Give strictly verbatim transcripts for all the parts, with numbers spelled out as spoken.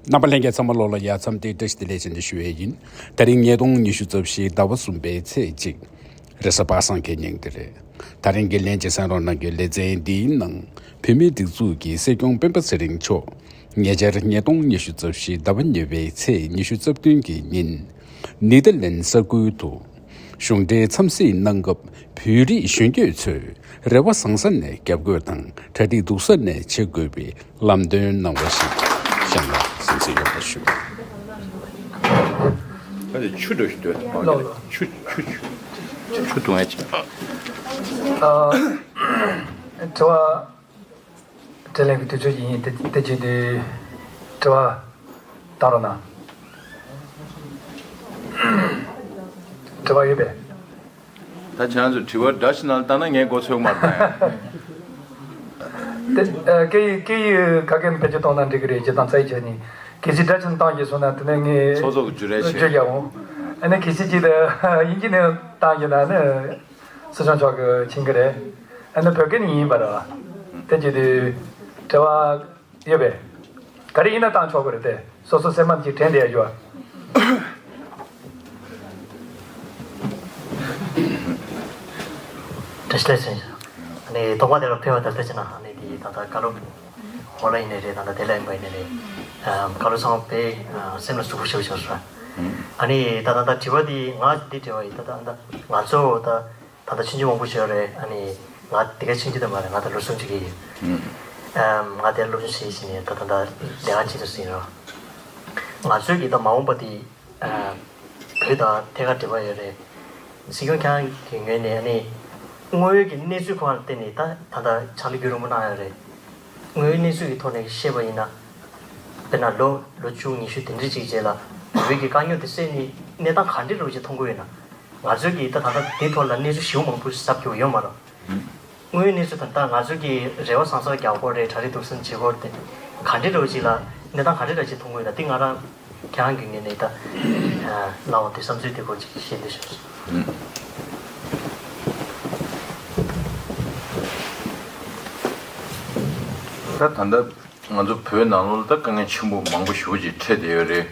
རྣམ་པ་ལྷན་རྒྱས་ཚང་མ་ལོགས་ལ་ཡ་མཚམས་དེ་བཀྲ་ཤིས་བདེ་ལེགས་ཞེས་ནས་ཞུ་ཡས་ཡིན། དེ་རིང་ཉིས་སྟོང་ཉི་ཤུ་རྩ་བཞི་ཟླ་བ་གསུམ་པའི་ཚེས་གཅིག་རེས་གཟའ་པ་སངས་ཀྱི་ཉིན་དེ་རེད། དེ་རིང་གི་ལན་གཅིག་གསན་རོགས་གནང་རྒྱུ། ལེ་ཚན་འདིའི་ནང་བོད་མིའི་སྒྲིག་འཛུགས་ཀྱི་སྲིད་སྐྱོང་སྤེན་པ་ཚེ་རིང་མཆོག་ཉེ་ཆར་ཉིས་སྟོང་ཉི་ཤུ་རྩ་བཞི་ཟླ་བ་གཉིས་པའི་ཚེས་ཉི་ཤུ་རྩ་བདུན་གྱི་ཉིན། ནེ་དར་ལེན་ས་ཁུལ་དུ་གཞུང་འབྲེལ་འཚམས་གཟིགས་གནང་སྐབས། བོད་རིགས་གཞོན་སྐྱེས་ཚོས་རེ་བ་བཟང་ས་ནས་རྒྱབ་སྐྱོར་དང་གྲ་སྒྲིག་སྡུག་ས་ནས་བྱེད་དགོས་པའི་ལམ་སྟོན་གནང་བ་ཞིག་གཤམ་ལ་གསན་གཟིགས་ཡོད་པ་ཞུ། ད་ཆུ་འདྲ་ཞིག་འདོད། ལགས་ལགས། ཆུ་ཆུ་ཆུ་ཆུ་འཐུང་ཡ་ཅིག་ཨ། དྲི་བ་དྲིས་ལན་གྱི་དུས་ཚོད་ཡིན། དེ་དེ་བྱས་དུས་དྲི་བ་བཏང་རོགས་གནང་། དྲི་བ་ཡོད་པས། ད་ཁྱེད་རང་ཚོས་དྲི་བ་འདྲ་ཞིག་ནང་ལ་བཏང་ན་ངས་མགོ་ཚོས་མ་རེད་ད་ཡང་། དེ་ཨ། སྐད་ཡིག་སྐད་ཡིག་ག་གེ་བེད་སྤྱོད་གཏོང་ན་འགྲིག་གི་རེད། སྤྱིར་བཏང་རྩ་ཡིག་བྱས་ནས་གལ་སྲིད་སྒྲ་ཆེན་བཏང་རྒྱུ་སོང་ན་དེ་ནས་ངས་ཚོགས་གཙོ་གི་བརྗོད་རེས་བྱེད། བརྗོད་རྒྱག་འོང་། ཨ་ནི་གལ་སྲིད་ཅིག་དེ་དབྱིན་ཇི་ནས་བཏང་རྒྱུ་ན་ནི་སྲིད་སྐྱོང་མཆོག་གི་མཁྱེན་གི་རེད། ཨ་ནི་བོད་སྐད་ནས་ཡིན་པ་རེད་བ། དེ་བྱེད་དུས་དྲི་བ། ཡོད་པས། ག་རེ་ཡིན་ན་བཏང་ཆོག་གི་རེད་དེ། སོ་སོ་སེམས་མ་ཅིག་དྲན་བསྡད་ཡོད། བཀྲ་ཤིས་བདེ་ལེགས། ཨ་ནི་དོགས་པ་དེ་ལ་ཕེབས་པ་དང་ཕེབས་ཕྱིན་ན་ཨ་ནི་དེ་ད་ལྟ་བཀའ་སློབ་ཧོ་ལ་ཡིན་ནའི་རེད། ད་ལྟ་དེ་ལ་ཡིན་པ་ཡིན་ནའི་རེད། ཨམ། བཀའ་སློབ་ཚང་མ་དཔེ་ཨ། སེམས་ལ་ཟུག་པོ་ཞེ་པོ་བྱུང་སོང་། ཨ་ནི་ད་ད་ལྟ་དྲི་བ་དེ་ང་འདི་དྲི་བ་ཡིན། ད་ད་ད་ང་ཚོ་ད། ད་ལྟ་ཆུང་ཆུང་མང་པོ་ཞིག་ཡོད་རེད། ཨ་ནི་ང་དེ་ག་ཆུང་ཆུང་དུ་མ་རེད། ང་ད་ལོ་གསུམ་ཅིག་གི་ཡོད། ཨམ། ང་དེར་སློབ་སྦྱོང་བྱེད་བཞིན་ཡོད། ད་ད་ལྟ་ལས་ཀ་བྱེད་དུ་ཟིན་རོ། ང་ཚོའི་གི་ད་མ་འོངས་པ་དེ་ཨ། བོད་དང་ཐད་ཀར་འབྲེལ་བ་ཡོད་རེད། སྲིད་སྐྱོང་ཁྱེད་རང་གི་ངོས་ནས་ཨ་ནི་དངོས་ཡོད་ཀྱི་གནས་ཚུལ་ཁོ་རང་བལྟས་ནས་ད་ད་ལྟ་ཕྱག་ལས་རྒྱུན་རིང་པོ་གནང་ཡོད་རེད། དངོས་ཡོད་གནས་ཚུལ་གྱི་ཐོག་ནས་བཤད་པ་ཡིན་ན། དཔེར་ན་ལོ་ལོ་བཅུ་ཉི་ཤུ་དེ་འདྲ་ཅིག་རྗེས་ལ་བོད་ཀྱི་དཀའ་རྙོག་དེ་སེལ་ནས་གནས་སྟངས་ག་འདྲ་རུ་ཅིག་མཐོང་གི་ཡོད་ན། ང་ཚོས་ཀྱིས་ད་ད་ལྟ་དེ་ཐོག་ལ་གནས་ཚུལ་ཞིབ་མང་པོ་གཟབ་རྒྱུ་ཡོད་མ་རེད། དངོས་ཡོད་གནས་ཚུལ་དང་ད་ང་ཚོས་ཀྱིས་རེ་བ་བཟང་ས་རྒྱག་དགོས་རེད། གྲ་སྒྲིག་སྡུག་ས་བྱེད་དགོས་རེད། དེ་ག་འདྲ་རུ་ཅིག་ལ་གནས་སྟངས་ག་འདྲ་རུ་ཅིག་མཐོང་གི་ཡོད་ན། དེ་ང་རང་ཁྱེད་རང་གི་ངོས་ནས་ད་ལའོ་དེ་བསམ་ཚུལ་དེ་སྐོར་ཅིག་བཤད་འདོད་བྱུང་སོང་། ད་ད་ལྟ་ང་ཚོ་བོད་ནང་ལོགས་ལ་ད་དཀའ་ངལ་ཆེན་པོ་མང་པོ་ཞེ་པོ་ཅིག་འཕྲད་བསྡད་ཡོད་རེད།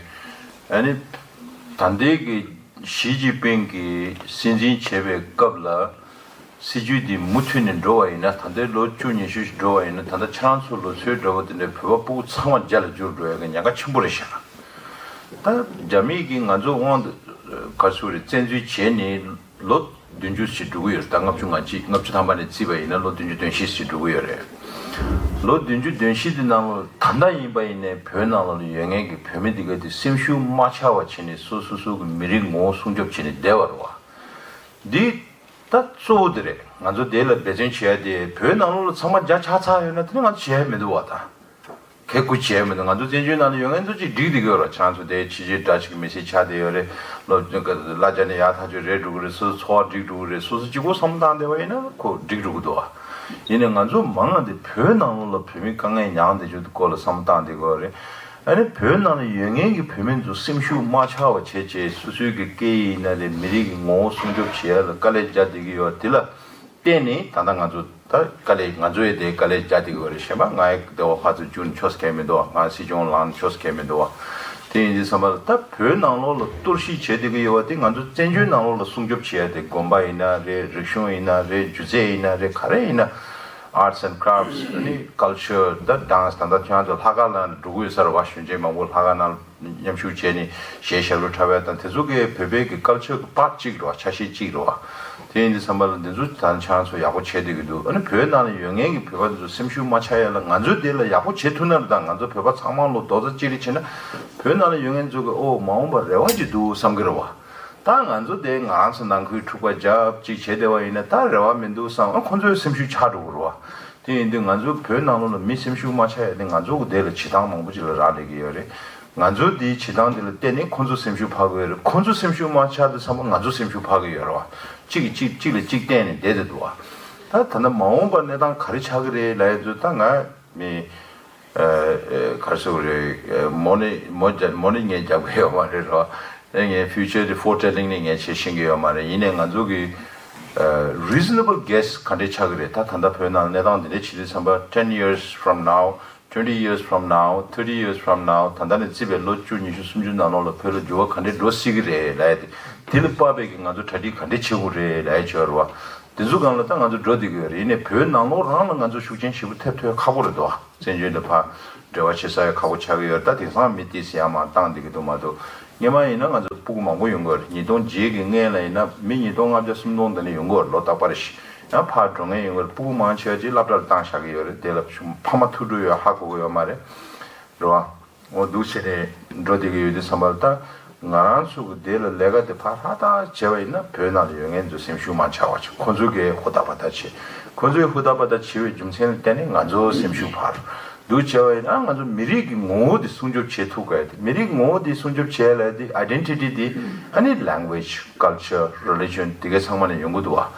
ཨ་ནི་ད་ལྟའི་གི་ཞི་ཅིན་ཕིང་གི་སྲིད་འཛིན་བྱས་པའི་སྐབས་ལ་སྲིད་ཇུས་འདི་མུ་མཐུད་ནས་འགྲོ་བ་ཡིན་ན། ད་ལྟའི་ལོ་བཅུ་ཉི་ཤུ་ཞིག་འགྲོ་བ་ཡིན་ན། ད་ལྟ་ཁྱེད་རང་ཚོ་ལོ་ཚོད་འདྲ་བོ་དེ་འདྲའི་བོད་པ་ཕྲུ་གུ་ཚང་མ་རྒྱ་ལ་འབྱོར་འགྲོ་ཡ་གི་ཉེན་ཁ་ཆེན་པོ་རེད་ཤག་ད་རྒྱ་མིས་ཀྱིས་ང་ཚོ་དབང་དུ་ག་རེ་ཟེར་དགོས་རེད། བཙན་འཛུལ་བྱས་ནས་ལོ་བདུན་ཅུ་ཞིག་འགྲོ་གི་ཡོད་རེད། ད་ལྔ་བཅུ་ང་གཅིག་ལྔ་བཅུ་ཐམ་པ་ནས་བརྩིས་པ་ཡིན་ན་ལོ་བདུན་ཅུ་དོན་བཞི་ཞིག་འགྲོ་གི་ཡོད་རེད། ལོ་བདུན་ཅུ་དོན་བཞི་དེ་ནང་ལོ་ད་ལྟ་ཡིན་པ་ཡིན་ནའི་བོད་ནང་ལོགས་ལ་ཡོད་མཁན་གྱི་བོད་མི་དེ་ག་དེ་སེམས་ཤུགས་མ་ཆག་པ་བྱས་ནས་སོ་སོ་སོ་གི་མི་རིགས་ངོ་བོ་སྲུང་སྐྱོབ་བྱས་ནས་བསྡད་པ་རེད་བ། འདི་ད་གཙོ་བོ་དེ་རེད། ང་ཚོ་དེ་ལ་འབད་བརྩོན་བྱེད་ཡ་དེ་བོད་ནང་ལོགས་ལ་ཚང་མ་རྒྱ་ཆགས་ཚར་ཡོད་ན་དེ་ནི་ང་ཚོ་བྱེད་ཡ་མི་འདུག་བ། ད་གལ་ཁུ་བྱས་མི་འདུག་ང་ཚོ་བཙན་བྱོལ་ནང་ལ་ཡོད་མཁན་ཚོ་ཅིག་འགྲིག་བསྡད་ཀྱི་ཡོད་རེད། ཁྱེད་རང་ཚོ་དེ་ཕྱི་རྒྱལ་འདྲ་ཅིག་གི་མི་སེར་ཆགས་བསྡད་ཡོད་རེད། ལོ་གླ་ཆ་ནས་ཡག་ཐག་ཆོད་རེད་འགྲོ་གི་རེད། སོ་སོ་འཚོ་བ་འགྲིག་འགྲོ་གི་རེད། སོ་སོ་གཅིག་པོ་བསམ་བློ་བཏང་བསྡད་པ་ཡིན་ན་ཁོ་འགྲིག་འགྲོ་གི་འདུག་བ། ཡིན་ནའི་ང་ཚོ་མང་ང་དེ་བོད་ནང་ལོགས་ལ་བོད་མི་དཀའ་ངལ་མྱངས་བསྡད་རྒྱུ་དེ་སྐོར་ལ་བསམ་བློ་བཏང་བསྡད་ཀྱི་ཡོད་རེད། ཨ་ནི་བོད་ནང་ལ་ཡོད་མཁན་གྱི་བོད་མི་ཚོ་སེམས་ཤུགས་མ་ཆག་པ་བྱས་བྱས་སོ་སོའི་གི་སྐད་ཡིག་ཡིན་ན་རེད། མི་རིགས་ཀྱི་ངོ་བོ་སྲུང་སྐྱོབ་བྱེད་ཡ་ལ་དཀའ་ལས་རྒྱག་བསྡད་ཀྱི་ཡོད་དེ་ལ་བརྟེན་ནས་ད་ལྟ་ང་ཚོ་ད་དཀའ་ལས་ང་ཚོ་ཡི་དེ་དཀའ་ལས་རྒྱག་བསྡད་ཀྱི་ཡོད་རེད། གཞན་པ་ང་ཡི་བདེ་བ་ཕར་ཚུར་བསྒྱུར་ནས་ཆོག་ས་གང་ཡང་མི་འདུག་བ། ང་སྲིད་སྐྱོང་ལངས་ནས་ཆོག་ས་གང་ཡང་མི་འདུག་བ། དེ་ཡིན་དུས་ཙམ་པ་ལ་ད་བོད་ནང་ལོགས་ལ་གཏོར་བཤིག་བྱས་བསྡད་ཀྱི་ཡོད་པ་དེ་ང་ཚོ་བཙན་བྱོལ་ནང་ལོགས་ལ་སྲུང་སྐྱོབ་བྱེད་ཡ་དེ་དགོན་པ་ཡིན་ན་རེད། རིག་གཞུང་ཡིན་ན་རེད། སྒྱུ་རྩལ་ཡིན་ན་རེད། ག་རེ་ཡིན་ན། Arts and Crafts ཨ་ནི་Culture ད་Dance ད་ལྟ་ཁྱེད་རང་ཚོ་ལྷག་དཀར་ལ་འགྲོ་གི་ཡོད་ས་རེད་བ། གཞོན་སྐྱེས་མང་པོ་ལྷག་དཀར་ནང་མཉམ་ཞུགས་བྱས་ནས་གཞས་ཞབས་བྲོ་འཁྲབ་ཡ་དང་དེ་ཚོ་གི་བོད་པའི་གི་Culture གི་Part གཅིག་རེད་བ། ཆ་ཤས་གཅིག་རེད་བ། དེ་ཡིན་དུས་ཙམ་པ་ལ་འདི་ཚོ་ད་ཁྱེད་རང་ཚོ་ཡག་པོ་བྱས་བསྡད་ཀྱི་འདུག་ཨ་ནི་བོད་ནང་ལ་ཡོད་མཁན་གྱི་བོད་པ་འདི་ཚོ་སེམས་ཤུགས་མ་ཆག་ཡ་ལ་ང་ཚོས་དེ་ལ་ཡག་པོ་བྱེད་ཐུབ་ན་རེད། ད་ང་ཚོ་བོད་པ་ཚང་མ་ལོ་རྡོག་རྩ་གཅིག་སྒྲིལ་བྱས་ན་བོད་ནང་ལ་ཡོད་མཁན་ཚོ་གི་ཨོ་མ་འོངས་པར་རེ་བ་ཅིག་འདུག་བསམ་གི་རེད་བ། ད་ང་ཚོ་དེ་ང་རང་ཚོ་ནང་ཁུལ་འཁྲུག་པ་རྒྱབ་ཅིག་བྱས་བསྡད་པ་ཡིན་ན་ད་རེ་བ་མི་འདུག་བསམ། ཨ་ཁོ་ཚོའི་སེམས་ཤུགས་ཆག་འགྲོ་གི་རེད་བ། དེ་ཡིན་དུས་ང་ཚོ་བོད་ནང་ལོགས་ལ་མི་སེམས་ཤུགས་མ་ཆག་ཡ་དེ་ང་ཚོ་གི་དེ་ལ་བྱེད་སྟངས་མང་པོ་ཅིག་ལ་རག་ལས་ཀྱི་ཡོད་རེད། ང་ཚོ་དེའི་བྱེད་སྟངས་དེ་ལ་བརྟེན་ནས་ཁོ་ཚོ་སེམས་ཤུགས་འཕར་གི་ཡོད་རེད། ཁོ་ཚོ་སེམས་ཤུགས་མ་ཆག་དུས་ཙམ་པ་ང་ཚོ་སེམས་ཤུགས་འཕར་གི་ཡོད་རེད་བ། གཅིག་གིས་གཅིག་གཅིག་ལ་གཅིག་བརྟེན་ནས་བསྡད་བསྡད་འདུག་བ། ད་ད་ལྟ་མ་འོངས་པར་གནས་སྟངས་ག་རེ་ཆགས་ཀྱི་རེད་ལབ་ཡ་ཚོ་ད་ང་མི། ཨ་ཨ་ག་རེ་ཟེར་དགོས་རེད། མོ་ནི་མོ་རྒྱ་མོ་ནི་ངས་རྒྱབ་ཀྱི་ཡོད་མ་རེད་རོ། ཨ་ངས་ཕིའུ་ཅར་དེ་ཕོར་ཊེ་ལིང་ནི་ངས་བྱེད་ཤེས་ཀྱི་ཡོད་མ་རེད། ཡིན་ནའི་ང་ཚོ་གི་ཨ་reasonable guess ག་འདྲས་ཆགས་ཀྱི་རེད། ད་ད་ལྟ་བོད་ནང་གནས་སྟངས་འདི་འདྲས་བྱེད་དུས་ཙམ་པ་ten years from now Twenty years from now, thirty years from now, ད་ལྟ་ནས་བརྩིས་པའི་ལོ་བཅུ་ཉི་ཤུ་སུམ་ཅུ་ནང་ལོགས་ལ་བོད་ལ་འགྱུར་བ་ག་འདྲས་འགྲོ་སྲིད་ཀྱི་རེད་ལབ་ཡ་དེ། དེ་ལ་དཔག་པའི་གི་ང་ཚོ་གྲ་སྒྲིག་ག་འདྲས་བྱེད་དགོས་རེད་ལབ་ཡ་བྱས་རེད་བ། དེ་ཚོ་སྒང་ལ་ད་ང་ཚོ་འགྲོ་བསྡད་ཀྱི་ཡོད་རེད། ཡིན་ནའི་བོད་ནང་ལོགས་རང་ལ་ང་ཚོ་ཤུགས་རྐྱེན་ཞེ་པོ་ཐེབས་ཐུབ་ཡ་ཁག་པོ་རེད་འདུག་བ། བཙན་བྱོལ་ལ་ཕར་འབྲེལ་བ་བྱེད་ས་ཡ་ཁག་པོ་ཆགས་ཀྱི་ཡོད་རེད། ད་དེང་སང་མི་ཏོག་ཙམ་ཡར་མར་བཏང་བསྡད་ཀྱི་འདུག་མ་གཏོགས། སྔོན་མ་ཡིན་ན་ང་ཚོ་སྤུ་གུ་མང་པོ་ཡོང་གི་ཡོད་རེད། ཉིས་སྟོང་བརྒྱད་ཀྱི་སྔོན་ལ་ཡིན་ན་མི་ཉིས་སྟོང་ལྔ་བརྒྱ་སུམ་སྟོང་དེ་འདྲ་ཡོང་གི་ཡོད་རེད། ལོ་རྟག་པར་རེ་བཞིན། ཡང་ཕར་འགྲོ་མཁན་ཡོང་བར་སྤུ་གུ་མང་ཆེ་བ་ཅིག་སློབ་གྲྭར་བཏང་བཞག་གི་ཡོད་རེད། དེ་ལ་ཕ་མ་ཐུགས་སྤྲོ་ཡོད་ཧ་གོ་གི་ཡོད་མ་རེད། རེད་བ། འོ་འདུག་བྱས་ནས་འགྲོ་བསྡད་ཀྱི་ཡོད་དུས་ཙམ་པ་ལ། ད་ང་རང་ཚོ་གི་དེ་ལ་ལས་ཀ་དེ་ཕར་ཧྲ་ཐག་བྱས་པ་ཡིན་ན་བོད་ནང་ལ་ཡོད་མཁན་ཚོ་སེམས་ཤུགས་མང་ཆགས་པ་བྱུང་། ཁོང་ཚོ་གིས་ཧུར་ཐག་བར་ཐག་བྱས། ཁོང་ཚོས་ཧུར་ཐག་བར་ཐག་བྱས་པའི་རྒྱུ་མཚན་ལ་བརྟེན་ནས་ང་ཚོ་སེམས་ཤུགས་འཕར། འདུག་བྱས་པ་ཡིན་ན་ང་ཚོ་མི་རིགས་ཀྱི་ངོ་བོ་དེ་སྲུང་སྐྱོབ་བྱེད་ཐུབ་དགོས་ཏེ། མི་རིགས་ངོ་བོ་དེ་སྲུང་སྐྱོབ་བྱས་ལ་དེ་ཨའི་ཌེན་ཊི་ཊི་དེ་ཨ་ནི་language, culture, religion དེ་གའི་ཚང་མ་ནས་ཡོང་གི་འདུག་བ།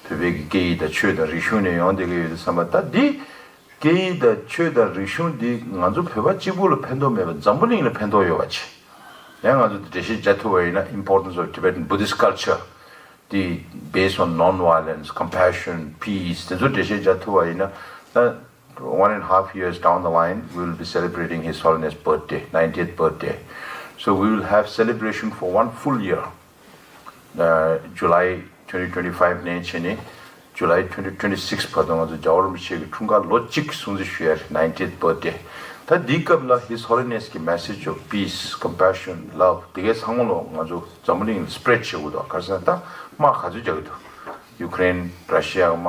བོད་པའི་གི་སྐད་ཡིག་དང་ཆོས་དང་རིག་གཞུང་ནས་ཡོང་བསྡད་ཀྱི་ཡོད་དུས་ཙམ་པ། ད་འདི་སྐད་ཡིག་དང་ཆོས་དང་རིག་གཞུང་འདི་ང་ཚོ་བོད་པ་གཅིག་པུ་ལ་ཕན་ཐོགས་མེད་པར་འཛམ་བུ་གླིང་ལ་ཕན་ཐོགས་ཡོད་པ་བྱས། ཡང་ང་ཚོ་འགྲེལ་བཤད་རྒྱག་ཐུབ་པ་ཡིན་ན། importance of Tibetan Buddhist culture, the based on non-violence, compassion, peace དེ་ཚོ་འགྲེལ་བཤད་རྒྱག་ཐུབ་པ་ཡིན་ན། ད་one and a half years down the line, we will be celebrating His Holiness birthday, ninetieth birthday. So we will have celebration for one full year. ཨ། July twenty twenty-five ནས་བྱས་ནས་July twenty twenty-six བར་དུ་ང་ཚོ་རྒྱལ་བ་རིན་པོ་ཆེ་གི་འཁྲུངས་སྐར་ལོ་གཅིག་སྲུང་བརྩི་ཞུ་ཡ་རེད། ninetieth birthday. ད་འདིའི་སྐབས་ལ་His Holiness གི་message of peace, compassion, love དེ་གའི་ཚང་མ་ལོ་ང་ཚོ་འཛམ་བུ་གླིང་ལ་spread བྱེད་དགོས་འདུག་ག་རེ་ཟེར་ན། ད་དམག་ག་ཚོད་རྒྱག་གི་འདུག་ཡུ་ཀེ་རེན། ར་ཤི་ཡ་གི་དམག་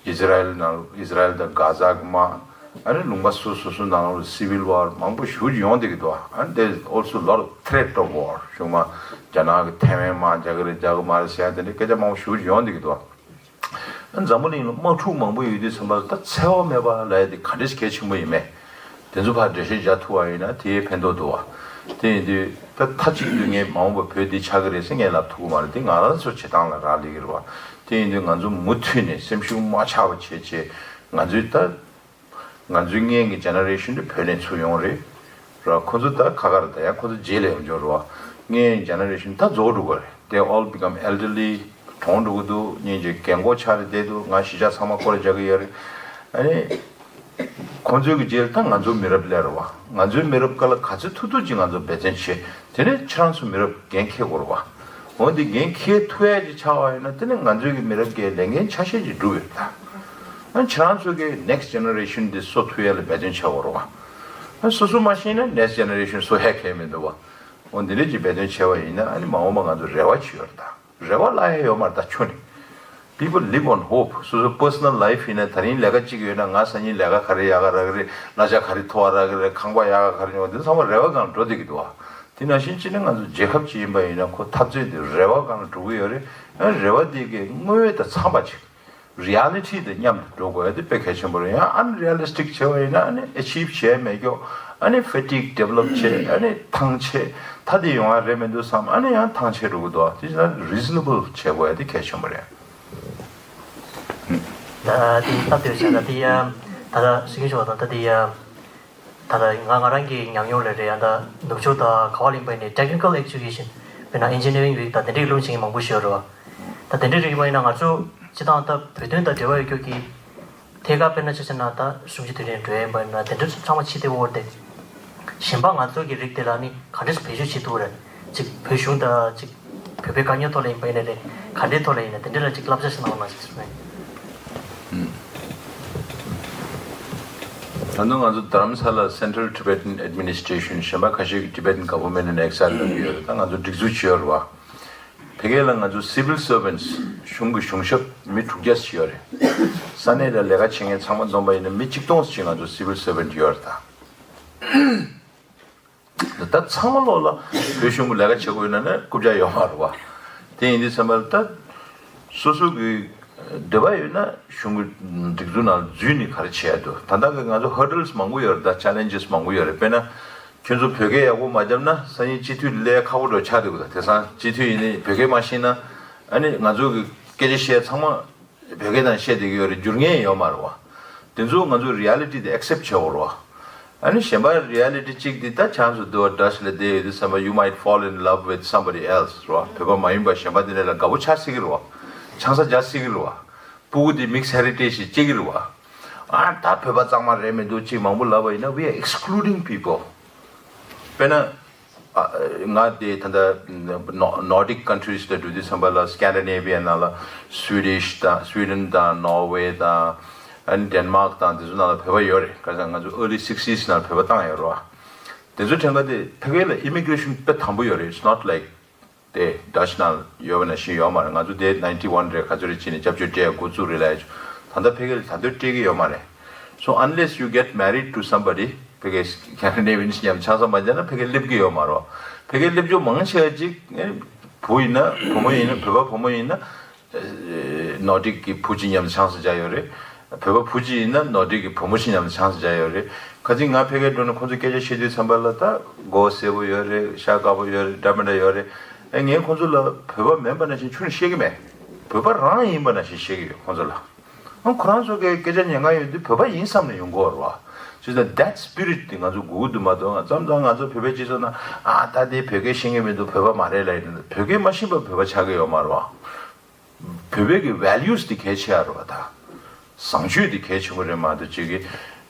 ཨི་ཟི་རལ་ནང་། ཨི་ཟི་རལ་དང་གྷ་ཛ་གི་དམག་ཨ་ནི་ལུང་པ་སོ་སོ་སོ་ནང་ལ་civil war མང་པོ་ཞེ་པོ་ཅིག་ཡོང་བསྡད་ཀྱི་འདུག་ཨ་ནི་there is also lot of threat of war. གཞུག་མ་རྒྱ་ནག་གི་ཐའེ་ཝན་དམག་རྒྱག་གི་རེད། རྒྱག་གི་མ་རེད་ཟེར་ཡ་དེ་འདྲའི་སྐད་ཆ་མང་པོ་ཞེ་པོ་ཅིག་ཡོང་བསྡད་ཀྱི་འདུག་ཨ་ནི་འཛམ་བུ་གླིང་ལ་དམག་འཁྲུག་མང་པོ་ཡོད་དུས་ཙམ་པ་ལ། ད་འཚེ་བ་མེད་པ་ལབ་ཡ་དེ་ག་འདྲས་གལ་ཆེན་པོ་ཡིན་མེད། དེ་ཚོ་ཕར་འགྲེལ་བཤད་རྒྱག་ཐུབ་པ་ཡིན་ན་དེའི་ཕན་ཐོགས་འདུག་བ། དེ་ཡིན་དུས་ད་མཐའ་གཅིག་ཏུ་ངས་མ་འོངས་པ་བོད་འདི་ཆགས་ཀྱི་རེད་ཟེར་ངས་ལབ་ཐུབ་ཀྱི་མ་རེད། དེ་ང་རང་ཚོ་བྱེད་སྟངས་ལ་རག་ལས་ཀྱི་རེད་བ། དེ་ཡིན་དུས་ང་ཚོ་མུ་མཐུད་ནས་སེམས་ཤུགས་མ་ཆག་པ་བྱས་བྱས། ང་ཚོའི་ད་ང་ཚོའི་སྔོན་གྱི་generation དེ་བོད་ནས་ཚུར་ཡོང་རེད་བ། ཁོ་ཚོ་ད་ཁ་ཁ་རེད། ད་ཡང་ཁོ་ཚོ་རྗེས་ལ་ཡོང་འགྲོ་རེད་བ། སྔོན་གྱི་generation ད་རྫོགས་འགྲོ་གི་རེད། They all become elderly. གྲོངས་འགྲོ་གི་འདུག་སྙིང་རྗེ། རྒན་གོག་ཆགས་རེ་བསྡད་འདུག་ང་གཞིས་ཆགས་ཚང་མ་སྐོར་ར་རྒྱག་གི་ཡོད་རེད། ཨ་ནི་ཁོང་ཚོའི་གི་རྗེས་ལ་ད་ང་ཚོ་མི་རབས་སླེབས་རེད་བ། ང་ཚོའི་མི་རབས་སྒང་ལ་ག་ཚོད་ཐུབ་ཐུབ་ཅིག་ང་ཚོ་འབད་བརྩོན་བྱེད། དེ་ནས་ཁྱེད་རང་ཚོ་མི་རབས་འགན་འཁྱེར་དགོས་རེད་བ། འོ་འདི་འགན་འཁྱེར་ཐུབ་ཡ་ཅིག་ཆགས་པ་ཡིན་ན། དེ་ནས་ང་ཚོའི་གི་མི་རབས་ཀྱི་ལས་འགན་ཆ་ཤས་ཅིག་འགྲུབ་ཡོད་ད། ཨ་ཁྱེད་རང་ཚོ་གི་next generation འདི་གསོ་ཐུབ་ཡ་ལ་འབད་བརྩོན་བྱེད་དགོས་རེད་བ། ཨ་སོ་སོ་མ་ཤེས་ན་next generation གསོ་ཡ་གང་ཡང་མི་འདུག་བ། འོ་འདི་འདྲ་ཅིག་འབད་བརྩོན་བྱས་པ་ཡིན་ན། ཨ་ནི་མ་འོངས་པ་ང་ཚོ་རེ་བ་ཅིག་ཡོད་རེད་ད། རེ་བ་བརླག་ཡ་ཡོད་མ་རེད་ད་ཁྱོན་ནས། People live on hope. སོ་སོ་personal life ཡིན་ན། ད་རིང་ལས་ཀ་གཅིག་ཡོད་ན་ང་སང་ཉིན་ལས་ཀ་ག་རེ་ཡག་ག་རག་གི་རེད། གླ་ཆ་ག་རེ་མཐོ་བ་རག་གི་རེད། ཁང་པ་ཡག་ག་ག་རེ་ཉོ། འདི་ཚང་མ་རེ་བ་སྒང་ལ་འགྲོ་བསྡད་ཀྱི་འདུག་བ། དེ་ནང་བཞིན་གཅིག་ནི་ང་ཚོ་རྒྱལ་ཁབ་ཅིག་ཡིན་པ་ཡིན་ན་ཁོ་འཐབ་རྩོད་འདི་རེ་བ་སྒང་ལ་འགྲོ་གི་ཡོད་རེད། ཨ་རེ་བ་འདི་གའི་དངོས་ཡོད་དང་འཚམས་པ་ཅིག reality དང་མཉམ་དུ་འགྲོ་དགོས་ཡ་དེ་དཔེ་གལ་ཆེན་པོ་རེད། ཡང་unrealistic བྱས་པ་ཡིན་ན་ཨ་ནི་achieve བྱས་མེད་ཀྱོག་ཨ་ནི་fatigue develop བྱས། ཨ་ནི་ཐང་ཆད། ད་དེ་ཡོང་ཡ་རེད་མི་འདུག་བསམ། ཨ་ནི་ཡང་ཐང་ཆད་འགྲོ་གི་འདུག་དེ་བྱས་ན་reasonable བྱེད་དགོས་ཡ་དེ་གལ་ཆེན་པོ་རེད། ད་དེ་སྟབས་བདེ་བྱས་ན་དེ་ཡ། ད་ལྟ་སྲིད་སྐྱོང་མཆོག་དང་ད་དེ་ཡ། ད་ལྟ་ང་ང་རང་གི་ཉམས་མྱོང་ལས་རེད། ཡང་ད་ནུབ་ཕྱོགས་དང་ག་བ་གླིང་པ་ནས་technical education དཔེར་ན་engineering རིགས་དང་དེ་འདྲའི་སློབ་ཆེན་མང་པོ་ཞིག་ཡོད་རེད་བ། ད་དེ་འདྲའི་རིགས་པ་ཡིན་ན་ང་ཚོ་སྤྱི་བཏང་ད་བོད་དོན་དང་འབྲེལ་བ་ཡོད་རྒྱུ་གི་ཐད་ཀར་དཔེར་ན་ཆ་བཞག་ན་ད་གཞུང་གི་དུས་དྲན་སྒྲོལ་ཡས་པ་ཡིན་ན་དེ་འདྲ་ཚང་མ་ཕྱི་དེ་བོར་ཏེ། གཞན་པ་ང་ཚོ་གི་རིགས་དེ་ལ་ནི་ག་འདྲས་བེད་སྤྱོད་བྱེད་ཐུབ་རེད། ཅིག་བོད་གཞུང་དང་ཅིག་བོད་པའི་དཀའ་རྙོག་ཐོག་ལ་ཡིན་པ་ཡིན་ན་རེད། ག་འདྲའི་ཐོག་ལ་ཡིན་ན་དེ་འདྲ་ལ་ཅིག་བསླབ་བྱ་ཞིག་གནང་རོགས་གནང་ཞེས་ཟེར་ནས། ད་ནི་ང་ཚོ་རྡ་རམ་ས་ལ་Central Tibetan Administration གཞན་པ་ཁ་ཤས་ཀྱི་Tibetan Government and Exile ལབ་ཀྱི་ཡོད་རེད། ད་ང་ཚོ་སྒྲིག་འཛུགས་བྱས་ཡོད་རེད་བ། ཕ་གི་ལ་ང་ཚོ་civil servants གཞུང་གི་གཞུང་ཞབས་མི་དྲུག་བརྒྱ་ཞིག་ཡོད་རེད། ས་གནས་ལ་ལས་ཀ་བྱེད་མཁན་ཚང་མ་བསྡོམས་པ་ཡིན་ན་མི་ཆིག་སྟོང་ཞིག་ང་ཚོ་civil servant ཡོད་རེད་ད། ད་ཚང་མ་ལོག་ལ་བོད་གཞུང་གི་ལས་ཀ་བྱེད་དགོས་ན་ནི་རྐུབ་བཀྱག་ཡོད་མ་རེད་བ། དེ་ཡིན་དུས་ཙམ་པ་ལ་ད་སོ་སོ་གི་འདོད་པ་ཡོད་ན་གཞུང་གི་སྒྲིག་འཛུགས་ནང་འཛུལ་ནས་ག་རེ་བྱེད་ཡ་འདུག་ད་ལྟ་གི་ང་ཚོ་hurdles མང་པོ་ཡོད་རེད། ད་challenges མང་པོ་ཡོད་རེད། དཔེར་ན་ཁྱོད་ཚོ་བོད་སྐད་ཡག་པོ་མ་བརྒྱབ་ན་སང་ཉིན་སྤྱི་འཐུས་སླེབས་ཁག་པོ་འགྲོ་ཆགས་འདུག་ད་དེང་སང་སྤྱི་འཐུས་ཡིན་ནའི་བོད་སྐད་མ་ཤེས་ན། ཨ་ནི་ང་ཚོ་གི་སྐད་ཆ་བཤད་ཚང་མ་བོད་སྐད་ནང་བཤད་བསྡད་ཀྱི་ཡོད་རེད། བསྒྱུར་མཁན་ཡོད་མ་རེད་བ། དེ་ཚོ་ང་ཚོ་reality དེ་accept བྱེད་དགོས་རེད་བ། ཨ་ནི་གཞན་པ་reality གཅིག་དེ་ད་chance of doing Dutch ལ་བསྡད་ཡོད་དུས་ཙམ་པ་you might fall in love with somebody else རེད་བ། བོད་པ་མ་ཡིན་པ་གཞན་པ་དེ་འདྲ་ལ་དགའ་པོ་ཆགས་སྲིད་ཀྱི་རེད་བ། ཆང་ས་རྒྱག་སྲིད་ཀྱི་རེད་བ། སྤུ་གུ་དེ་mixed heritage ཞིག་སྐྱེ་གི་རེད་བ། ཨ་ད་བོད་པ་གཙང་མ་རེད་མི་འདུག་ཅིག་མང་པོ་ལབ་པ་ཡིན་ན། We are excluding people. དཔེར་ན། ཨ་ང་དེ་ད་ལྟ་Nordic countries ལ་འགྲོ་དུས་ཙམ་པ་ལ། Scandinavia ནང་ལ་Swedish དང་Sweden དང་Norway དང་ཨ་ནི་Denmark དང་དེ་ཚོ་ནང་ལ་བོད་པ་ཡོད་རེད། ག་ས་ང་ཚོ་early sixties ནང་བོད་པ་བཏང་ཡོད་རེད་བ། དེ་ཚོ་ཐད་ཀ་དེ་ཕ་གི་ལ་immigration དཔེ་དམ་པོ་ཡོད་རེད། It's not like དེ་Dutch ནང་ཡོད་པ་ནང་བཞིན་ཡོད་མ་རེད། ང་ཚོ་དེ་ninety one རེད། ག་ཚོད་རེད་ཅིག་ནས་སྐྱབས་བཅོལ་སྤྲད་འགོ་བཙུགས་རེད་ལབ་ཡ་ཆུ། ད་ལྟ་ཕ་གི་ལ་ད་དུང་སྤྲད་ཀྱི་ཡོད་མ་རེད། So unless you get married to somebody, ཕ་གི་Scandinavians མཉམ་ཆང་ས་མ་བྱས་ན་ཕ་གི་སླེབས་ཀྱི་ཡོད་མ་རེད། ཕ་གི་སླེབས་ཕྱོགས་མང་ཆེ་བ་ཅིག་ཨེ་བུ་ཡིན་ན་བུ་མོ་ཡིན་ན་བོད་པ་བུ་མོ་ཡིན་ན་Nordic གི་བུ་གཅིག་མཉམ་དུ་ཆང་ས་བརྒྱབ་ཡོད་རེད། བོད་པ་བུ་གཅིག་ཡིན་ན་Nordic གི་བུ་མོ་གཅིག་མཉམ་དུ་ཆང་ས་བརྒྱབ་ཡོད་རེད། ཁ་ཅིག་ང་ཕ་གིར་འགྲོ་ནས་ཁོང་ཚོ་སྐད་ཆ་བཤད་དུས་ཙམ་པ་ལ། ད་མགོ་སེར་པོ་ཡོད་རེད། ཤ་དཀར་པོ་ཡོད་རེད། འདྲ་མི་འདྲ་ཡོད་རེད། ཨེ་ངས་ཁོང་ཚོ་ལ་བོད་པ་མིན་པ་ནང་བཞིན་ཁྱོན་ནས་བཤད་ཀྱི་མེད། བོད་པ་རང་ཡིན་པ་ནང་བཞིན་བཤད་ཀྱི་ཡོད་ཁོང་ཚོ་ལ། ཨང་ཁོ་རང་ཚོ་གི་སྐད་ཆ་ཉན་ག་ཡོང་དུས་བོད་པ་ཡིན་བསམ་ནས་ཡོང་གི་ཡོད་རེད་བ། བྱས་ཙང་that spirit དེ་ང་ཚོ་དགོས་ཀྱི་འདུག་མ་གཏོགས། མཚམས་མཚམས་ང་ཚོ་བོད་པའི་སྤྱི་ཚོགས་ནང་ཨ་ད་དེ་བོད་སྐད་ཤེས་ཀྱི་མི་འདུག་བོད་པ་མ་རེད་ལབ་ཡོང་དུས། བོད་སྐད་མ་ཤེས་པ་བོད་པ་ཆགས་ཀྱི་ཡོད་མ་རེད་བ། བོད་པའི་གི་values དེ་གལ་ཆེ་ཡ་རེད་བ། ད་བཟང་སྤྱོད་དེ་གལ་ཆེན་པོ་རེད་མ་གཏོགས་ཅིག་གི་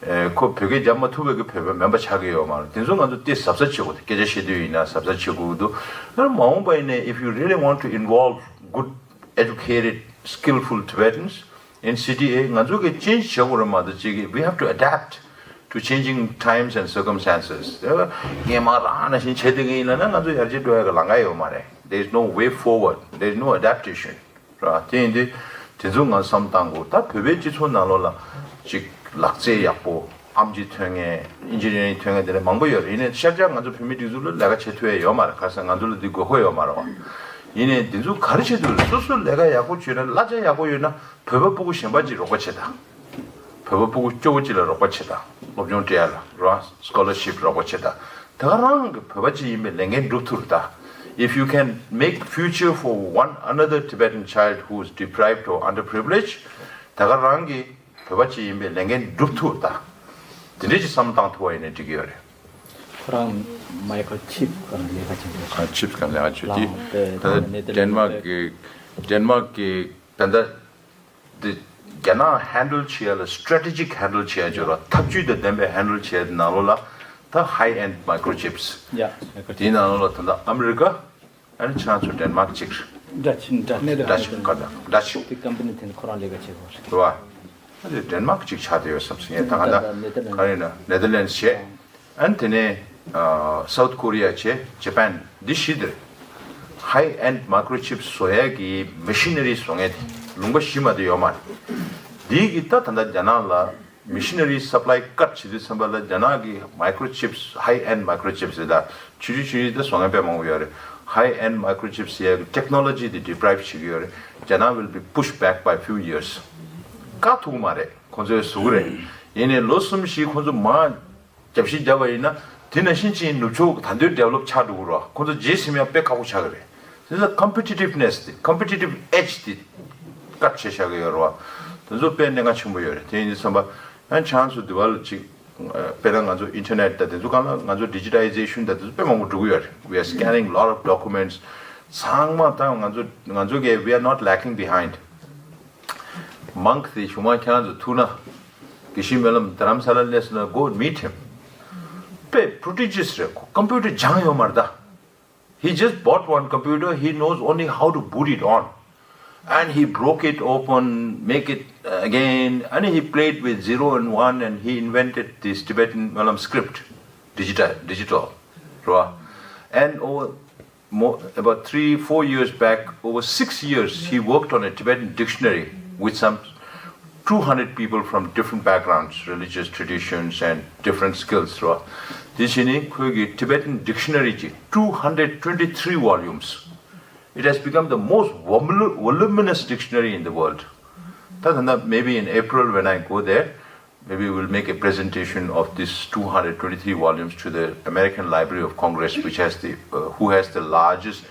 ཨེ་ཁོ་བོད་སྐད་རྒྱབ་མ་ཐུབ་པའི་གི་བོད་པ་མིན་པ་ཆགས་ཀྱི་ཡོད་མ་རེད། དེ་ཚོ་ང་ཚོ་དེ་གཟབ་གཟབ་བྱེད་དགོས། སྐད་ཆ་བཤད་དུས་ཡིན་ན་གཟབ་གཟབ་བྱེད་དགོས་ཀྱི་འདུག་ཨ་མ་འོངས་པ་ཡིན་ནའི་if you really want to involve good, educated, skillful Tibetans in C T A, ང་ཚོ་གི་change བྱེད་དགོས་རེད་མ་གཏོགས་ཅིག་གི we have to adapt to changing times and circumstances. དེ་སྔོན་མ་རང་ནང་བཞིན་བྱས་བསྡད་ཀྱི་ཡིན་ན་ན་ང་ཚོ་ཡར་རྒྱས་འགྲོ་ཡ་གི་ལམ་ཁ་ཡོད་མ་རེད། There is no way forward. There is no adaptation. ར། དེ་ཡིན་དུས་དེ་ཚོ་ང་བསམ་བཏང་དགོས། ད་བོད་པའི་སྤྱི་ཚོགས་ནང་ལོགས་ལ་ཅིག་ལག་རྩལ་ཡག་པོ། ཨེམ་ཆི་ཐོན་མཁན། ཨིན་ཇི་ནི་ཡ་རིང་ཐོན་མཁན་དེ་འདྲ་མང་པོ་ཡོད་རེད། ཡིན་ནའི་ཤར་རྒྱག་ང་ཚོ་བོད་མིའི་སྒྲིག་འཛུགས་ལ་ལས་ཀ་བྱེད་ཐུབ་ཡ་ཡོད་མ་རེད། ག་རེ་ཟེར་ང་ཚོ་ལ་འདི་དགོས་མཁོ་ཡོད་མ་རེད་བ། ཡིན་ནའི་འདི་ཚོ་ག་རེ་བྱེད་ཐུབ་རེད། སོ་སོ་ལས་ཀ་ཡག་པོ་བྱས་ན་གླ་ཆ་ཡག་པོ་ཡོད་ན་བོད་པ་སྤུ་གུ་གཞན་པ་ཅིག་རོགས་པ་བྱེད་དང་། བོད་པ་སྤུ་གུ་སྐྱོ་བོ་ཅིག་ལ་རོགས་པ་བྱེད་དང་། སློབ་སྦྱོང་སྤྲད་ཡ་ལ་རོགས། སི་ཀོ་ལར་ཤིབ་རོགས་པ་བྱེད་དང་། ད་ག་རང་གི་བོད་པ་ཅིག་ཡིན་པའི་ལས་འགན་སྒྲུབ་ཐུབ་རེད་ད། If you can make future for one another Tibetan child who is deprived or underprivileged, ད་ག་རང་གི་བོད་པ་ཅིག་ཡིན་པའི་ལས་འགན་སྒྲུབ་ཐུབ་རེད་ད། དེ་འདྲས་ཅིག་བསམ་བློ་བཏང་ཐུབ་པ་ཡིན་ན་འགྲིག་གི་ཡོད་རེད། ཁོ་རང་མའི་ཀྲོ་ཆིབ་སྒང་ལ་ལས་ཀ་བྱེད་འདུག་ཨ་ཆིབ་སྒང་ལ་ལས་ཀ་བྱེད་དེ། ལའང་དཔེ་ད་ལྟ་ནེ་དར་ལེན་ཌན་མཱག་གི་ཌན་མཱག་གི་ད་ལྟ་དེ་རྒྱ་ནག་ཧན་ཌལ་བྱེད་ཡ་ལ་སི་ཊེ་ཊི་ཇིག་ཧན་ཌལ་བྱེད་ཡ་བརྗོད་རོགས། ཐབས་ཇུས་དང་ལྡན་པའི་ཧན་ཌལ་བྱེད་ཡ་དེ་ནང་ལོགས་ལ་ད་high end microchips ཡ་དེའི་ནང་ལོགས་ལ་ད་ལྟ་ཨ་མི་རི་ཀ། ཨ་ནི་ཁྱེད་རང་ཚོ་ཌན་མཱག་གཅིག་རེད། འདྲ་ཆེ་འདྲ་ནེ་དར་འདྲ་ཆེ་ག་འདྲ་འདྲ་ཆེ་དེ་ཀམ་པ་ནི་དེ་ནི་ཁོ་རང་ལས་ཀ་བྱེད་དགོས་རེད། རེད་བ། ཨ་ནི་ཌན་མཱག་གཅིག་ཆགས་བསྡད་ཡོད་བསམ་སོང་། ངས་ད་ག་འདྲ་ད་ནེ་དར་ལེན་ག་རེ་ཡིན་ན་ནེ་དར་ལེན་ཌི་བྱས། ཨ་ནི་དེ་ནས་སའུ་ཐི་ཀོ་རི་ཡ་བྱས། ཇ་པན། འདི་བཞི་དེ་རེད། high end microchips བཟོ་ཡས་ཀྱི་མེ་ཤི་ན་རི་བཟོ་མཁན་དེ་ལུང་པ་བཞི་མ་གཏོགས་ཡོད་མ་རེད། འདི་གི་ད་ད་ལྟ་རྒྱ་ནག་ལ་མེ་ཤི་ན་རི་སབ་ལའི་ཀཊ་བྱེད་དུས་ཙམ་པ་ལ་རྒྱ་ནག་གི་མའི་ཀྲོ་ཆིབ་སི། high end microchips རེད་ད། ཆུང་ཆུང་ཆུང་ཆུང་དེ་བཟོ་མཁན་དཔེ་མང་པོ་ཡོད་རེད། high end microchips ཟེར་ཡ་གི་ཊེག་ནོ་ལོ་ཇི་དེ་ཌི་པ་རའིབ་བྱེད་ཀྱི་ཡོད་རེད། རྒྱ་ནག་will be pushed back by few years. བཀག་ཐུབ་ཀྱི་མ་རེད། ཁོང་ཚོས་བཟོ་གི་རེད། ཡིན་ནའི་ལོ་གསུམ་བཞི་ཁོང་ཚོ་མར་རྒྱབ་བཤིག་བརྒྱབ་པ་ཡིན་ན་དེ་ནང་བཞིན་ཅིག་ནུབ་ཕྱོགས་ད་དུང་ཌི་ཝེ་ལོབ་ཆགས་འགྲོ་གི་རེད། ཁོང་ཚོ་རྗེས་ཟིན་ཡ་དཔེ་ཁག་པོ་ཆགས་ཀྱི་རེད། དེ་ཚོ་ཀམ་པི་ཊི་ཊིབ་ནེ་སི་དེ། ཀམ་པི་ཊི་ཊིབ་ཨེ་ཇི་དེ་ཀཊ་བྱས་བཞག་གི་ཡོད་རེད་བ། དེ་ཚོ་དཔེ་གནད་འགག་ཆེན་པོ་ཡོད་རེད། དེ་ཡིན་དུས་ཙམ་པ་ཡང་ཆང་སུ་དེ་བ་ལ་ཅིག་དཔེར་ན་ང་ཚོ་ཨིན་ཊར་ནེཊ་དང་དེ་ཚོ་སྒང་ལ་ང་ཚོ་ཌི་ཇི་ཊ་ལའི་ཛེ་ཤན་དང་དེ་ཚོ་དཔེ་མང་པོ་འགྲོ་གི་ཡོད་རེད། We are scanning lot of documents. ཚང་མ་ད་ང་ཚོ་ང་ཚོ་གི་we are not lacking behind. མང་གི་དེ་གཞུག་མ་ཁྱེད་རང་ཚོ་ཐུག་ན་དགེ་བཤེས་སྨོན་ལམ་རྡ་རམ་ས་ལ་སླེབས་སོང་ན་go meet him. དཔེ་པྲོ་ཌི་ཇི་སི་རེད། ཁོ་ཀམ་པུ་ཊར་སྦྱངས་ཡོད་མ་རེད་ད། He just bought one computer, he knows only how to boot it on. And he broke it open, make it again, and he played with zero and one, and he invented this Tibetan Malam script, digital, digital, རེད་བ། And over more, about three, four years back, over six years, he worked on a Tibetan dictionary with some two hundred people from different backgrounds, religious traditions, and different skills, རེད་བ། དེ་བཞིན་ནི་ཁོའི་གི་Tibetan dictionary གི་two hundred twenty-three volumes. It has become the most volu- voluminous dictionary in the world. ད་ད་ལྟ་maybe in April when I go there, maybe we'll make a presentation of this two hundred twenty-three volumes to the American Library of Congress, which has the, uh, who has the largest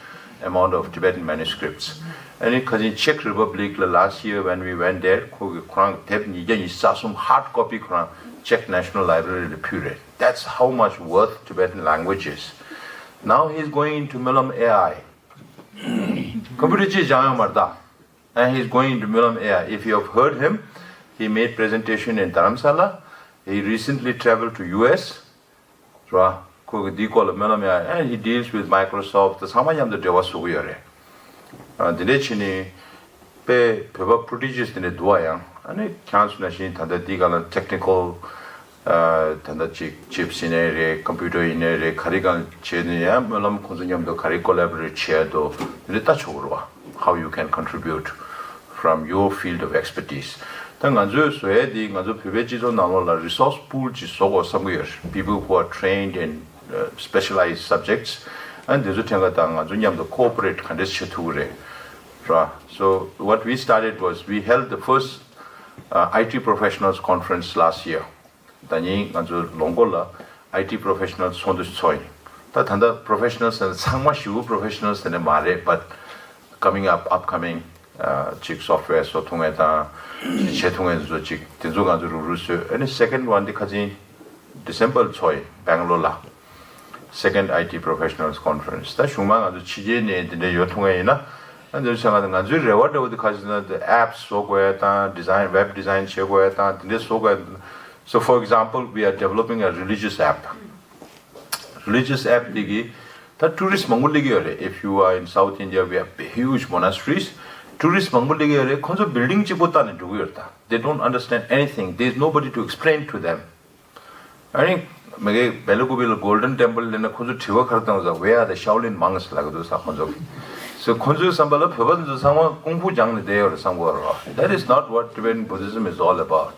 amount of Tibetan manuscripts. ཨ་ནི་ཁ་སང་Czech Republic ལ་last year when we went there, ཁོ་གི་ཁོ་རང་དེབ་ཉིས་བརྒྱ་ཉི་ཤུ་རྩ་གསུམ་hard copy ཁོ་རང་Czech National Library ལ་ཕུལ་རེད། That's how much worth Tibetan language is. Now he is going into Milam A I. ཀམ་པུ་ཊར་ཅིག་སྦྱངས་ཡོད་མ་རེད་ད། And he is going into Milam A I. If you have heard him, He made presentation in Dharamsala. He recently traveled to U S. ར། ཁོ་གི་འདིའི་སྐོར་ལ་སྨོན་ལམ་ཡང་and he deals with Microsoft. ཚང་མ་མཉམ་དུ་འབྲེལ་བ་བཟོ་གི་ཡོད་རེད། ཨ། འདི་འདྲས་བྱས་ནས་དཔེ་བོད་པ་prodigious དེ་འདྲས་འདུག་བ། ཡང་ཨ་ནི་ཁྱེད་རང་ཚོ་ནང་བཞིན་ད་ལྟ་འདི་ག་ལ་technical ཨ། ད་ལྟ་ཅིག་chips ཡིན་ནའི་རེད། computer ཡིན་ནའི་རེད། ག་རེ་གང་བྱས་ནས་ཡང་སྨོན་ལམ་ཁོང་ཚོ་མཉམ་དུ་ག་རེ་collaborate བྱས་འདུག་འདི་འདྲས་ལྟ་ཆོག་གི་རེད་བ། How you can contribute from your field of expertise. ད་ང་ཚོས་བཟོ་ཡས་འདི་ང་ཚོ་བོད་པའི་སྤྱི་ཚོགས་ནང་ལོགས་ལ་resource pool ཅིག་བཟོ་དགོས་བསམ་གྱི་ཡོད་རེད། People who are trained in uh, specialized subjects. ཨ། འདི་ཚོ་ཐད་ཀར་དང་ང་ཚོ་མཉམ་དུ་cooperate ག་འདྲས་བྱེད་ཐུབ་ཀྱི་རེད། ར། So what we started was we held the first uh, I T professionals conference last year. ད་ནི་ང་ཚོ་ལོ་འགོ་ལ་I T professionals ཚོགས་འདུ་ཚོགས་ཡིན། ད་ད་ལྟ་professionals ཚང་མ་ཞེ་པོ་professionals དེ་འདྲ་མ་རེད། But coming up, upcoming ཨ། ཅིག་software བཟོ་ཐུབ་མཁན་དང་ཅིག་བྱེད་ཐུབ་མཁན་ཚོ་ཅིག་དེ་ཚོ་ང་ཚོ་རུག་རུག་བཟོས། ཨ་ནི་second one དེ་ཁ་སང་December ཚོགས་ཡིན། Bangalore ལ་second I T professionals conference. ད་གཞུག་མ་ང་ཚོ་ཕྱི་རྒྱལ་ནས་དེ་འདྲ་ཡོང་ཐུབ་མཁན་ཡིན་ན། ཨ། འདི་ཚོ་ང་ཚོའི་རེ་བ་འདྲ་བོ་དེ་ཁ་ཅིག་ན་དེ་apps བཟོ་དགོས་ཡ་དང་design, web design བྱེད་དགོས་ཡ་དང་དེ་འདྲས་བཟོ་དགོས་ཡ། So for example, we are developing a religious app. Religious app དེ་གིས་ད་tourist མང་པོ་སླེབས་ཀྱི་ཡོད་རེད། If you are in South India, we have huge monasteries. Tourist མང་པོ་སླེབས་ཀྱི་ཡོད་རེད། ཁོང་ཚོ་building གཅིག་པོ་ལྟ་ནས་འགྲོ་གི་ཡོད་རེད། ད་they don't understand anything. There is nobody to explain to them. ཨ་ནི་མ་གི་སྦེལ་ཀོབ་ལ་Golden Temple སླེབས་ན་ཁོང་ཚོ་དྲི་བ་ག་རེ་བཏང་ཟེར། Where are the Shaolin monks? ལབ་ཀྱི་འདུག་ས། ཁོང་ཚོ་གིས། So ཁོང་ཚོའི་བསམ་པ་ལ་བོད་པ་ཚོ་ཚང་མ་ཀུང་ཧྥུ་སྦྱངས་ནས་བསྡད་ཡོད་རེད་བསམ་གྱི་ཡོད་རེད་བ། That is not what Tibetan Buddhism is all about.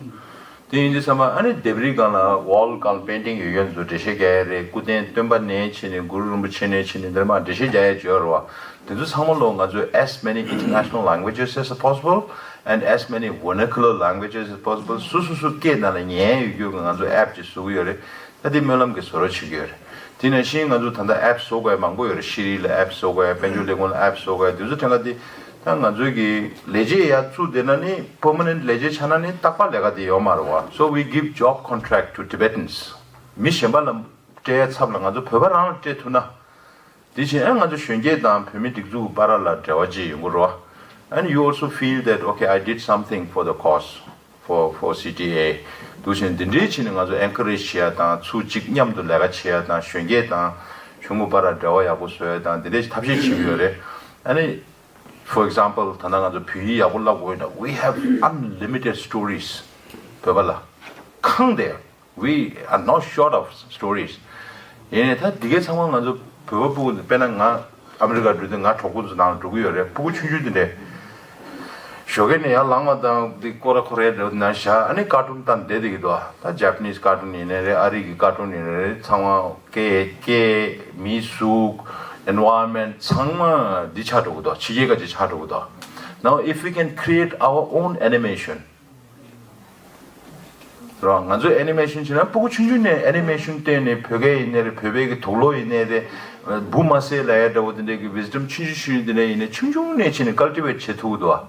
དེ་ཡིན་དུས་ཙམ་པ་ཨ་ནི་ལྡེབས་རིས་སྒང་ལ་wall སྒང་painting ཡོད་མཁན་ཚོ་འགྲེལ་བཤད་རྒྱག་ཡས་རེད། སྐུ་རྟེན་སྟོན་པ་ནས་བྱས་ནས་གུ་རུ་རིན་པོ་ཆེ་ནས་བྱས་ནས་འདིར་མར་འགྲེལ་བཤད་རྒྱག་ཡས་ཅིག་ཡོད་རེད་བ། དེ་ཚོ་ཚང་མ་ལོ་ང་ཚོས་as many international languages as possible and as many vernacular languages as possible. སོ་སོ་སོ་སྐད་ནང་ལ་ཉན་ཡས་ཡོད་རྒྱུ་གི་ང་ཚོ་app ཅིག་བཟོ་གི་ཡོད་རེད། ད་དེ་སྨོན་ལམ་གྱི་བཟོ་འདྲ་བྱེད་ཀྱི་ཡོད་རེད། དེ་ནང་བཞིན་ང་ཚོ་ད་ལྟ་app བཟོ་དགོས་ཡས་མང་པོ་ཡོད་རེད། ཤེས་རིག་ལ་app བཟོ་དགོས་ཡས། དཔལ་འབྱོར་ལས་ཁུངས་ལ་app བཟོ་དགོས་ཡས། དེ་ཚོ་ཐད་ཀར་དེ་ད་ང་ཚོའི་གི་ལས་བྱེད་ཡར་བཙུགས་བསྡད་ན་ནི་permanent ལས་བྱེད་ཆགས་ན་ནི་རྟག་པར་ལས་ཀ་དེ་ཡོད་མ་རེད་བ། So we give job contract to Tibetans. མི་གཞན་པ་ལ་སྤྲད་ཡས་ཚབ་ལ་ང་ཚོ་བོད་པ་རང་ལ་སྤྲད་ཐུབ་ན། དེ་བཞིན་ཨ་ང་ཚོ་གཞོན་སྐྱེས་དང་བོད་མི་སྒྲིག་འཛུགས་བར་ལ་འབྲེལ་བ་ཅིག་ཡོང་གི་རེད་བ། And you also feel that, okay, I did something for the cause, for, for C T A. དེ་བཞིན་འདི་འདྲའི་ཕྱིན་ནས་ང་ཚོ་encourage བྱེད་ཡ་དང་། ཚུར་གཅིག་མཉམ་དུ་ལས་ཀ་བྱེད་ཡ་དང་། གཞོན་སྐྱེས་དང་གཞོན་ནུ་བར་ལ་འབྲེལ་བ་ཡག་པོ་བཟོ་ཡ་དང་། འདི་འདྲའི་ཐབས་ཤེས་བྱེད་ཀྱི་ཡོད་རེད། ཨ་ནི་for example ད་ལྟ་ང་ཚོ་བོད་ཡིག་ཡག་པོ་བསླབ་དགོས་ན། We have unlimited stories. བོད་པ་ལ་ཁང་དེ། We are not short of stories. ཡིན་ནའི་ད་འདི་གའི་ཚང་མ་ང་ཚོ་བོད་པ་སྤུ་གུ། དཔེར་ན་ང་ཨ་མི་རི་ཀ་འགྲོ་དུས་ང་གྲོགས་པོ་ཚོ་ནང་འགྲོ་གི་ཡོད་རེད། སྤུ་གུ་ཆུང་ཆུང་དེ་འདྲས་ཞོགས་ཀས་ནས་ཡར་ལངས་པ་དང་། འདི་ཀོ་ར་ཁོ་རའི་འགྲོ་ནང་བཞག་ཨ་ནི་ཀར་ཊུན་ལྟ་བསྡད་བསྡད་ཀྱི་འདུག་ད་Japanese ཀར་ཊུན་ཡིན་ནའི་རེད། ཨ་རི་གི་ཀར་ཊུན་ཡིན་ནའི་རེད། ཚང་མ་སྐད། སྐད། མིའི་གཟུགས། environment ཚང་མ་འདི་ཆགས་འགྲོ་གི་འདུག་ཕྱི་རྒྱལ་ཁ་ཅིག་ཆགས་འགྲོ་གི་འདུག Now if we can create our own animation རང་ང་ཚོས animation བྱས་ན། སྤུ་གུ་ཆུང་ཆུང་ནས་animation བསྟན་ནས། བོད་སྐད་ཡིན་ནའི་རེད། བོད་པའི་གི་དུག་ལོག་ཡིན་ནའི་རེད། འབུ་མ་བསད་ལབ་ཡ་འདྲ་བོ་དེ་འདྲའི་གི་wisdom ཆུང་ཆུང་ཆུང་ཆུང་དེ་འདྲ་ཡིན་ནའི་ཆུང་ཆུང་ནས་བྱས་ནས་cultivate བྱེད་ཐུབ་ཀྱི་འདུག་ཨ།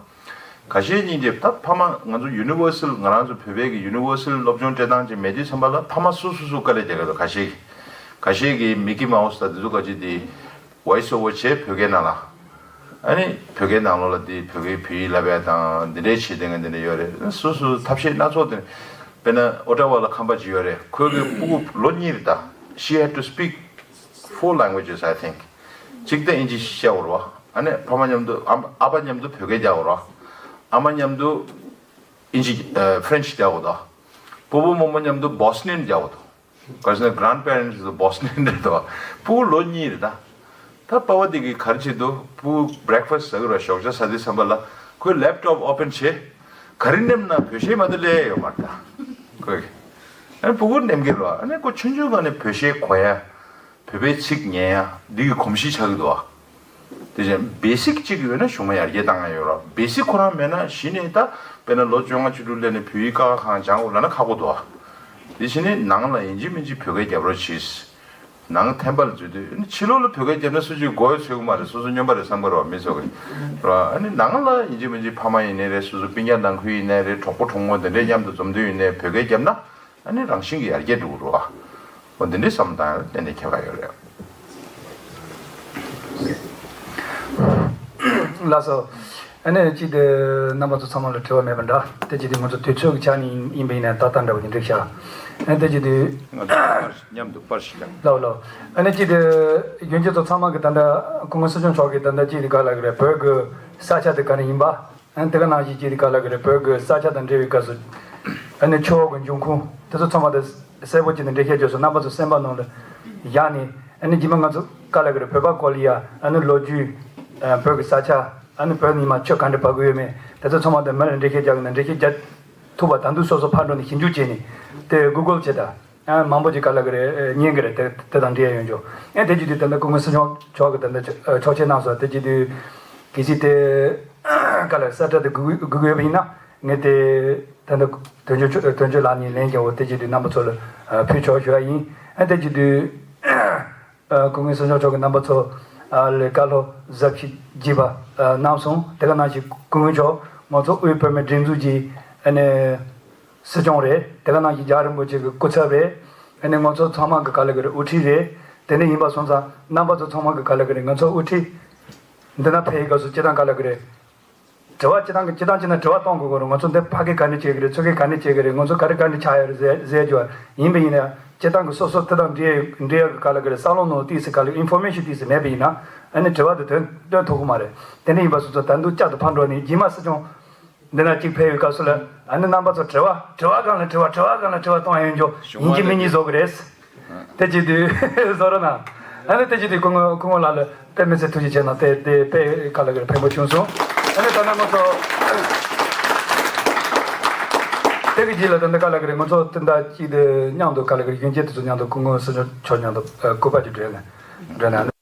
ཁ་ཤས་ཀྱིས་ད་ཕ་མ། ང་ཚོ་universal ང་རང་ཚོ་བོད་པའི་གི་universal སློབ་སྦྱོང་སྤྲད་སྟངས་ཅིག་མེད་དུས་ཙམ་པ་ལ་ཕ་མ་སོ་སོ་སོ་དཀའ་ལས་རྒྱག་གི་འདུག་ཁ་ཤས་ཀྱིས། ཁ་ཤས་ཀྱིས་Mickey Mouse དང་དེ་ཚོ་ག་ཅིག་དེ། Voice over བྱས་བོད་སྐད་ནང་ལ། ཨ་ནི་བོད་སྐད་ནང་ལོགས་ལ་དེ་བོད་སྐད་བོད་ཡིག་བསླབ་ཡ་དང་འདི་འདྲའི་བྱེད་བསྡད་མཁན་དེ་འདྲ་ཡོད་རེད། སོ་སོ་ཐབས་ཤེས་སྣ་ཚོགས་དེ། དཔེར་ན་ཨོ་ཊ་ཝ་ལ་ཁམས་པ་ཅིག་ཡོད་རེད། ཁོའི་གི་སྤུ་གུ་ལོ་གཉིས་རེད་ད། She had to speak four languages, I think. གཅིག་ད་ཨིན་ཇི་བཤད་དགོས་རེད་བ། ཨ་ནི་ཕ་མ་མཉམ་དུ། ཨ་ཨ་ཕ་མཉམ་དུ་བོད་སྐད་རྒྱག་དགོས་རེད་བ། ཨ་མ་མཉམ་དུ་ཨིན་ཇི། ཨ། French རྒྱག་དགོས་འདུག་སྤོ་བོ་རྨོ་མོ་མཉམ་དུ་Bosnian རྒྱག་དགོས་འདུག་ག་རེ་ཟེར་ན་grandparents དུ་Bosnian རེད་དོ། སྤུ་གུ་ལོ་གཉིས་རེད་ད། ད་པ་ཕ་དེ་གིས་ག་རེ་བྱེད་འདུག་སྤུ་གུ་breakfast ཟ་གི་རེད། ཞོགས་ཇ་ཟ་དུས་ཙམ་པ་ལ་ཁོས་laptop open བྱས། ག་རེ་མནན་ན་བོད་གཞས་མ་གཏོགས་སླེབས་ཡོད་མ་རེད་ད། ཁོས། ཨ་ནི་སྤུ་གུ་མནན་གི་རེད། ཨ་ནི་ཁོ་ཆུང་ཆུང་སྒང་ནས་བོད་གཞས་གོ་ཡ། བོད་པའི་ཚིག་ཉན་ཡ་འདི་གི་གོམས་གཤིས་ཆགས་ཀྱི་འདུག་ཨ། དེ་བཞིན་basic གཅིག་ཡོད་ན་གཞུག་མ་ཡར་རྒྱས་བཏང་ཡ་ཡོད་རེད། basic ཁོ་རང་མེད་ན་གཞི་ནས་ད་དཔེར་ན་ལོ་བཅོ་ལྔ་བཅུ་དྲུག་སླེབས་ནས་བོད་ཡིག་ཀ་ཁ་གང་སྦྱང་དགོས་ལབ་ན་ཁག་པོ་འདུག་ཨ། དེ་བཞིན་ནས་ནང་ལ་ཡིན་གཅིག་མིན་གཅིག་བོད་སྐད་རྒྱབ་རོགས་གྱིས། ནང་ཐེམ་པ་ལ་འཛུལ་དུས་ཕྱི་ལོགས་ལ་བོད་སྐད་རྒྱབ་ན་སུ་གཅིག་མགོ་ཡང་ཚོས་ཀྱི་མ་རེད། སོ་སོ་སྨྱོན་པ་རེད་བསམ་གྱི་རེད་བ། མི་ཚོ་གི་རེད་བ། ཨ་ནི་ནང་ལ་ཡིན་གཅིག་མིན་གཅིག་ཕ་མ་ཡིན་ནའི་རེད། སོ་སོ་སྤུན་ཀྱག་ནང་ཁུལ་ཡིན་ནའི་རེད། གྲོགས་པོ་གྲོགས་མོ་དེ་འདྲས་མཉམ་དུ་འཛོམས་དུས་ཡིན་ནའི་བོད་སྐད་རྒྱབ་ན། ཨ་ནི་རང་བཞིན་གྱིས་ཡར་རྒྱས་འགྲོ་གི་རེད་བ། འོ་འདི་འདྲའི་བསམ་བློ་བཏང་ཡ་ཏན་ཏན་ཁྱད་པར་ཡོད་རེད། ལགས་སོ། ཨ་ནི་ཅིག་དེ་རྣམ་པ་ཚོ་ཚང་མ་ལ་དྲི་བ་མེད་པ་འདྲ། དེ་ཅིག་དེ་ང་ཚོ་དུས་ཚོད་ཀྱི་ཆ་ནས་ཡིན་པ་ཡིན་ན་ད་ལྟ་འདྲ་བ་ཅིག་འགྲིག་ཤག་ཨ་ནི་དེ་ཅིག་དེ། ང་ཚོ་པར་མཉམ་དུ་པར་ཞིག་བརྒྱབ། ལའོ་ལའོ། ཨ་ནི་ཅིག་དེ་གཞོན་སྐྱེས་ཚོ་ཚང་མ་གི་ད་ལྟ་སྐུ་ངོ་སྲིད་སྐྱོང་མཆོག་གིས་ད་ལྟ་ཅིག་དེ་ག་ལ་གི་རེད། བོད་ཀྱི་ས་ཆ་དེ་ག་རེ་ཡིན་པ། ཨ་ནི་དེ་ག་ནང་བཞིན་ཅིག་དེ་ག་ལ་གི་རེད། བོད་ཀྱི་ས་ཆ་དང་འབྲེལ་བའི་སྐབས་སུ་ཨ་ནི་ཆུ་བོ་གི་འབྱུང་ཁུངས་དེ་ཚོ་ཚང་མ་དེ་གསལ་པོ་ཅིག་ནས་འགྲེལ་བཤད་བརྗོད་སོང་། རྣམ་པ་ཚོ་སེམས་པ་ནང་ལ་བཞག་ནས། ཨ་ནི་རྗེས་མ་ང་ཚོ་ག་ལ་གི་རེད། བོད་པ་སྐོར་ལ་ཡ་ཨ་ནི་ལོ་རྒྱུས། ཨ་བོད་ཀྱི་ས་ཆ། ཨ་ནི་བོད་ནས་མར་ཆུ་ག་འདྲ་བབས་ཀྱི་ཡོད་མེད་དེ་ཚོ་ཚང་མ་དེ་མི་ལ་འགྲེལ་བཤད་རྒྱག་གི་ན་འགྲེལ་བཤད་རྒྱག་ཐུབ་པ། ད་དུང་སོ་སོ་ཕར་འགྲོ་ནས་ཞིབ་འཇུག་བྱས་ནས་དེ་གུ་གལ་བྱེད་དང་། ཨ་མང་པོ་ཅིག་ག་ལ་གི་རེད། ཉན་གི་རེད། དེ་དེ་དང་འབྲེལ་ཡོད་འཇོག་ཨ་དེ་བྱེད་དུས་ད་ལྟ་སྐུ་ངོ་སྲིད་སྐྱོང་མཆོག་གི་ད་ལྟ་ཆོག་མཆན་གནང་སོང་། དེ་བྱེད་དུས་གལ་སྲིད་དེ་ག་ལ་ས་ཁྲ་དེ་དགོས་དགོས་ཡོད་པ་ཡིན་ན། ངས་དེ་ད་ལྟ་དོན་གཅོད་དོན་གཅོད་ལགས་ནས་ལན་རྒྱག་འོ། དེ་བྱེད་དུས་རྣམ་པ་ཚོ་ལ་ཕུལ་ཆོག་ཞུ་བ་ཡིན། ཨ་དེ་བྱེད་དུས། ཨ་སྐུ་ངོ་སྲིད་སྐྱོང་མཆོག་གི་རྣམ་པ་ཚོ་ཨ་ལ་བཀའ་སློབ་གཟབ་ཞིབ་བགྱིས་པ་ཨ་གནང་སོང་། དེ་ག་ནང་བཞིན་སྐུ་ངོ་མཆོག་ང་ཚོ་དབུས་བོད་མིའི་སྒྲིག་འཛུགས་ཀྱི་ཨ་ནི་སྲིད་སྐྱོང་རེད། དེ་ག་ནང་བཞིན་རྒྱལ་བ་རིན་པོ་ཆེ་གི་སྐུ་ཚབ་རེད། ཨ་ནི་ང་ཚོ་ཚང་མ་གི་ག་ལ་གི་རེད། དབུ་ཁྲིད་རེད། དེ་འདྲ་ཡིན་པ་སོང་ཙང་རྣམ་པ་ཚོ་ཚང་མ་གི་ག་ལ་གི་རེད། ང་ཚོ་དབུ་ཁྲིད་འདི་ན་ཕེབས་ཡི་སྐབས་སུ་སྤྱིར་བཏང་ག་ལ་གི་རེད། དྲི་བ་སྤྱིར་བཏང་གི་སྤྱིར་བཏང་བྱས་ན་དྲི་བ་གཏོང་དགོས་ཀྱི་རེད། ང་ཚོ་འདི་ཕ་གིས་ག་འདྲ་བྱེད་ཀྱི་རེད། ཚུར་གིས་ག་འདྲ་བྱེད་ཀྱི་རེད། ང་ཚོ་ག་རེ་ག་འདྲ་ཆགས་ཡོད་རེད་ཟེར་ཟེར་རྒྱུ་ཡིན་པ་ཡིན་ན། སྤྱིར་བཏང་གི་སོ་སོ་དེ་དང་འབྲེལ་འབྲེལ་ཡག་གི་ག་ལ་གི་རེད། བསམ་བློ་ནང་ཏོག་ཙམ་ག་ལ་ཨིན་ཕོར་མེ་ཤན་ཏོག་ཙམ་མེད་པ་ཡིན་ན་ཨ་ནི་དྲི་བ་དེ་དོན་དོན་ཐུབ་ཀྱི་མ་རེད། དེ་འདྲ་ཡིན་པ་སོང་ཙང་ད་དུང་བསྐྱར་དུ་ཕར་འགྲོ་ནས་རྗེས་མ་སྲིད་སྐྱོང་འདི་ན་གཅིག་ཕེབས་ཡོད་སྐབས་སུ་ལ་ཨ་ནི་རྣམ་པ་ཚོ་དྲི་བ་དྲི་བ་སྒང་ལ་དྲི་བ་དྲི་བ་སྒང་ལ་དྲི་བ་གཏོང་ཡ་ཡོང་རྒྱུ་ཡིན་གཅིག་མིན་གཉིས་བཟོ་གི་རེད། དེ་བྱེད་དུས་བཟོ་རོགས་གནང་། ཨ་ནི་དེ་བྱེད་དུས་སྐུ་ངོ་སྐུ་ངོ་ལགས་ལ་དཔེ་མི་སྲིད་ཐུགས་རྗེ་ཆེ་གནང་། དེ་དེ་དཔེ་ག་ལ་གི་རེད། ཕན་པོ་བྱུང་སོང་། ཨ་ནི་ད་ནང་ང་ཚོ་དེ་གི་རྗེས་ལ་ད་ནི་ག་ལ་གི་རེད། ང་ཚོ་དེ་འདྲ་ཅིག་དེ་མཉམ་དུ་ག་ལ་གི་རེད། གཞོན་སྐྱེས་དེ་ཚོ་མཉམ་དུ་སྐུ་ངོ་སྲིད་སྐྱོང་མཆོག་མཉམ་དུ་ཨ་སྐུ་པར་ཅིག་སྒྲོན་ནས་སྒྲོན་ནས།